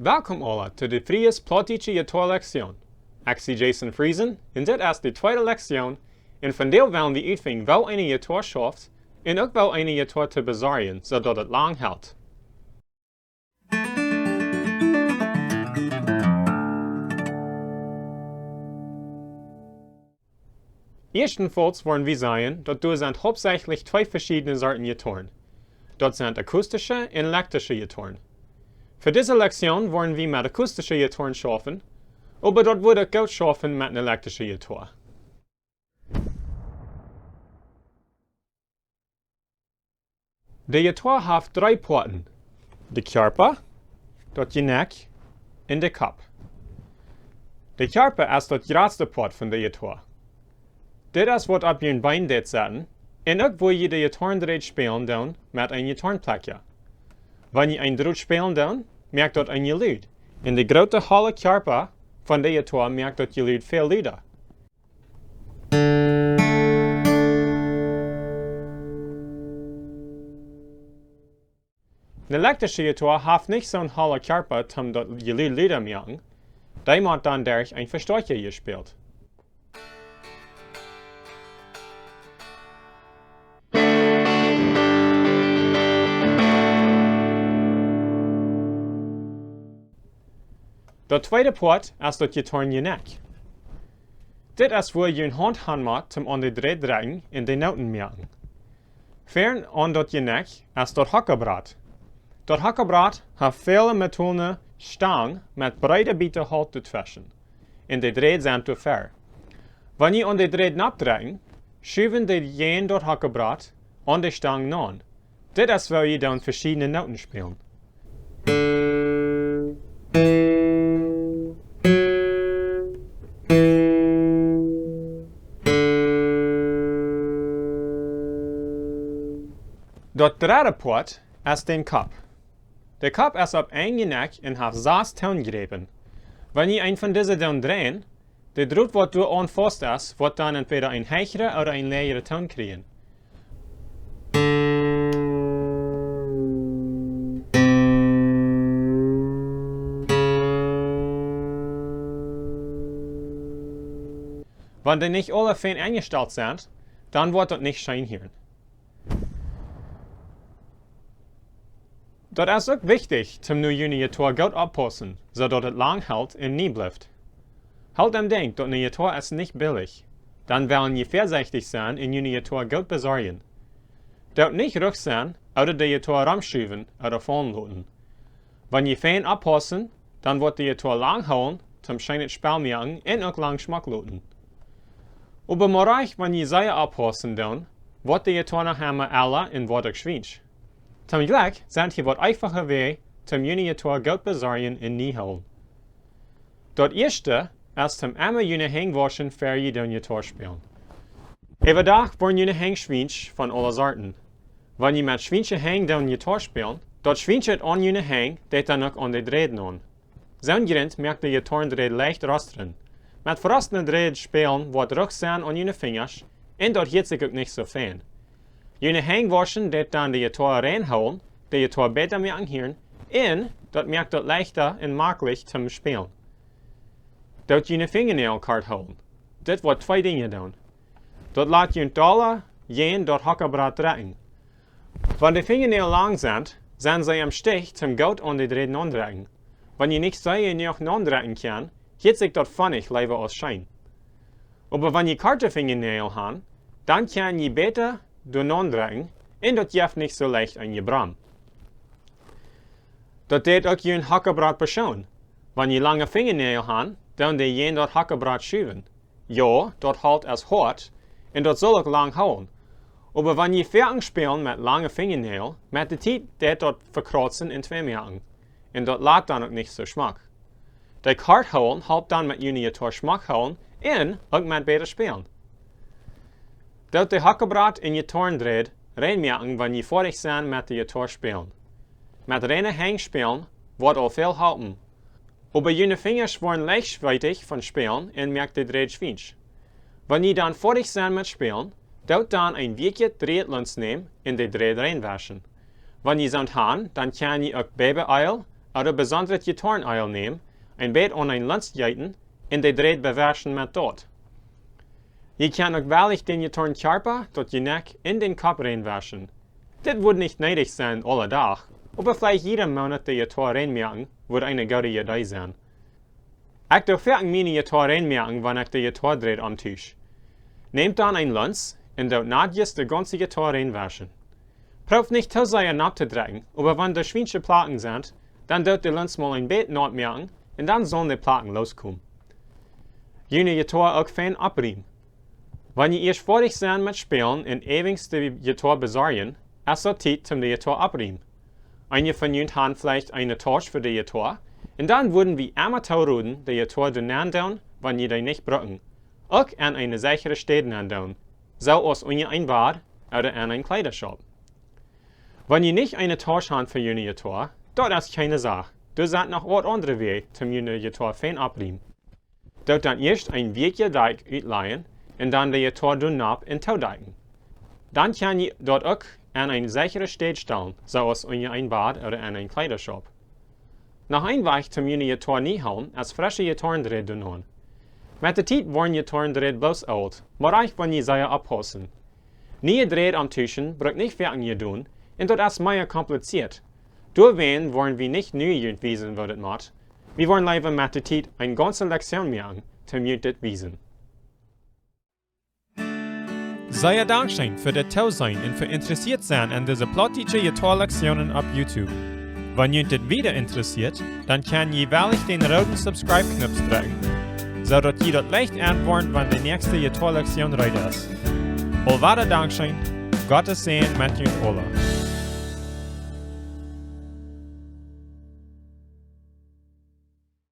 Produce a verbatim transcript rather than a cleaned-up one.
Welkom aula to de Fries Plautdietsche Jittoa Lektion. Ekj sie Jason Friesen un dit es de tweede Lektion, un vondoag wellen wie utfinjen woo eene Jittoa schauft un uk woo eene Jittoa to besorjen, soo daut et lang helt. Ieeschtenfaulls woaren wie sajen, daut doa sent hauptsächlich twee veschiedne Sorten Jittoaren. Daut sent akustische un elektrische Jittoaren. Fa dise Lektion woaren wie met akustische Jittoaren schaufen, oba daut wudd uk goot schaufen met eene elektrische Jittoa. De Jittoa haft dree Poaten: de Kjarpa, daut Jenekj un de Kopp. De Kjarpa es daut jratste Poat von de Jittoa. Dit es waut opp jun Been deit setten un uk wua jie de Jittoarendrot spälen doonen met een Jittoarenplekja. Wan jie een Drot spälen doonen, moakt daut een Jelud. Un de groote holle Kjarpa von de Jittoa moakt daut Jelud väl luda. Ne elektrische Jittoa haft nich soon holle Kjarpa toom daut Jelud luda moaken. Dee mott dan derch een Vestoakja jespält. Daut tweede Poat es daut Jittoarenjenekj. Dit es wua jun Haunt han mott toom aun de Drot drekjen un de Nooten moaken. Väaren aun daut Jenekj es daut Hockebrat. Daut Hockebrat haft väle metolne Stangen met breede Bieta Holt doatweschen, un de Drot sent doa ver. Wan jie aun de Drot nopp drekjen, schuwen dee jäajen daut Hockebrat aun de Stangen naun. Dit es woo jie dan veschiedne Nooten spälen. Daut dredde Poat es dän Kopp. De Kopp es opp een Jenekj un haft sas Toonjräpen. Wan jie een von dise doonen dreien, de Drot waut doa aun faust es, woat dan entwäda een hechre ooda een läajre Toon kjrieen. Wan dee nich aule fein enjestalt sent, dan woat daut nich scheen hieren. Daut es uk wichtich toom no june Jittoa goot opppaussen, soo daut et lang helt un nie blift. Hoolt em Denkj daut ne Jittoa es nich billich. Dan wellen jie väasechtich sennen un june Jittoa goot besorjen. Doot nich ruch sennen ooda de Jittoa romschuwen ooda faulen loten. Wan jie fein opppaussen, dan woat de Jittoa lang hoolen toom scheenet Spell moaken un uk lang schmock loten. Oba mau rajcht wan jie sea opppaussen doonen, woat de Jittoa noch emma ella un woat uk schwiensch. Toom Jlekj sent hia waut eefache Wäaj toom june Jittoa goot besorjen un nie hoolen. Daut ieeschte es toom emma june Henj wauschen ea jie doonen Jittoa spälen. Äwadach woaren june Henj schwiensch von aule Sorten. Wan jie met schwiensche Henj doonen Jittoa spälen, daut schwienschet aun june Henj deit dan uk aun de Drot naun. Soon Jrind moakt de Jittoarendrot leicht rostren. Met verostne Drot spälen woat ruch sennen aun june Finjasch un daut hieet sikj uk nich soo fein. June Henj wauschen deit dan de Jittoa rein hoolen, de Jittoa bäta moaken hieren un daut moakt daut leichta un maklich toom spälen. Doot june Finjanäajel kort hoolen. Dit woat twee Dinja doonen. Daut lat junt dolla jäajen daut Hockebrat drekjen. Wan de Finjanäajel lang sent, sent see em Stich toom goot aun de Drot naundrekjen. Wan jie nich sea jenuach naundrekjen kjennen, hieet sikj daut fonnich leewa aus scheen. Oba wan jie korte Finjanäajel han, dan kjenn jie bäta doa naundrekjen un daut jeft nich soo leicht een Jebram. Daut deit uk jun Hockebrat beschoonen. Wan jie lange Finjanäajel han, dan dee jäajen daut Hockebrat schuwen. Jo, daut Holt es hoat un daut saul uk lang hoolen. Oba wan jie foaken spälen met lange Finjanäajel, met de Tiet deit daut vekrauzen un twee moaken. Un daut lat dan uk nich soo schmock. Dee kort hoolen halpt dan met june Jittoa schmock hoolen un uk met bäta spälen. Doot de Hockebrat un Jittoarendrot rein moaken wan jie foadich sent met de Jittoa spälen. Met reine Henj spälen woat aul väl halpen. Oba june Finjasch woaren leicht schweetich von spälen un moakt de Drot schwiensch. Wan jie dan foadich sent met spälen, doot dan een wieekjet Drotluns nämen un de Drot rein wauschen. Wan jie soont han, dan kjenn jie uk Bäbeeel ooda besondret Jittoareneel nämen, een bät aun een Luns jeeten un de Dräd bewäschen met daut. Jie kjennen uk wellich dän Jittoarenkjarpa, daut Jnekj un dän Kopp rein wäschen. Dit wudd nich needich sennen aule Dach, oba veleicht jieda Moonat de Jittoa rein moaken, wudd eene goode Idee sennen. Ekj doo foaken miene Jittoa rein moaken, wan ekj de Jittoadräd omtusch. Nämt dan een Luns un doot naut jist de gaunze Jittoa rein wäschen. Prooft nich too sea nopp to drekjen, oba wan doa schwiensche Placken sent, dan doot de Luns mol een bät naut moaken un dan sellen de Placken loskomen. June Jittoa uk fein oppriemen. Wan jie ieescht foadich sent met spälen un äwens de Jittoa besorjen, es daut Tiet toom de Jittoa oppriemen. Eenje von junt han veleicht eene Tausch fa de Jittoa, un dan wudden wie emma toroden, de Jittoa doa nenn doonen, wan jie dee nich brucken. Uk aun eene sechre Städ nenn doonen, soo aus unja een Bad ooda enn een Kjleedaschaup. Wan jie nich eene Tausch han fa june Jittoa, daut es kjeene Sach. Doa sent noch waut aundre Wäaj toom june Jittoa fein oppriemen. Doot dan ieescht een Wäakj Dakj utlajen un dan de Jittoa doa nopp un toodakjen. Dan kjenn jie daut uk aun eene sechre Städ stalen, soo aus unja een Bad ooda enn een Kjleedaschaup. Noch een Wajch toom june Jittoa nie hoolen es fresche Jittoadräd doa nenn. Met de Tiet woaren Jittoadräd bloos oolt, mau rajcht wan jie sea oppaussen. Niee Dräd omtuschen brukt nich foaken jedonen un daut es mea kompliziert. Doawäajen woaren wie nich nu junt wiesen woo daut mott. Wie woaren leewa met de Tiet eene gaunze Lektion moaken toom junt dit wiesen. Sea dankscheen fa daut Tooseenen un fa interessieet sennen aun dise plautdietsche Jittoalektionen opp YouTube. Wan junt dit wada interessieet, dan kjenn jie wellich dän rooden Subscribe-Knoop drekjen, soo daut jie daut leicht enwoaren, wan de näakjste Jittoalektion reed es. Aulwada dankscheen, Gott sien Säajen met junt aula.